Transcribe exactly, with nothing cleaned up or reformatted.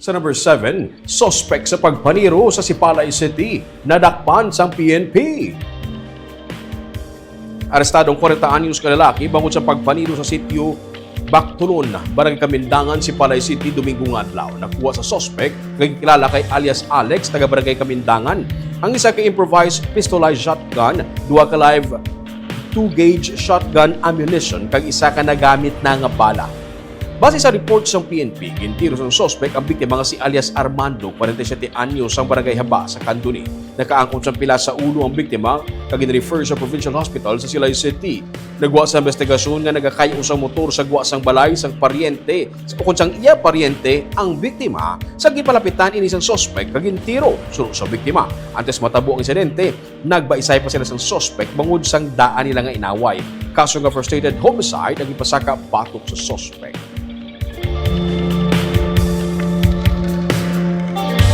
Sa number seven, suspek sa pagpaniro sa Sipalay City, nadakpan sang P N P. Arestado ang kwarenta anyos ka lalaki bangod sa pagpaniro sa sitio Bactulon, Barangay Kamindangan, Sipalay City, Domingo nga adlaw. Nakuha sa suspek nga gikilala kay alias Alex, taga Barangay Kamindangan, ang isa ka improvised pistolized shotgun, duha ka live two-gauge shotgun ammunition, kag isa ka nagamit na nga bala. Base sa report sang P N P, gintiro sang suspek ang biktima nga si alias Armando, kwarenta y siyete anyos, sang Barangay Haba sa Candoni. Nakaangkon sang pilas sa ulo ang biktima kag gin-refer sa Provincial Hospital sa Silay City. Nagwa sa investigasyon nga nagakayo sang motor sa gwa sang balay sang paryente, ukon sang iya paryente ang biktima, sa gipalapitan ini sang suspek kag gintiro. Suno sa biktima, antes matabo ang insidente, nagbaisay pa sila sang suspek bangod sang daan nila nga inaway. Kaso nga frustrated homicide ang ipasaka batok sa suspek.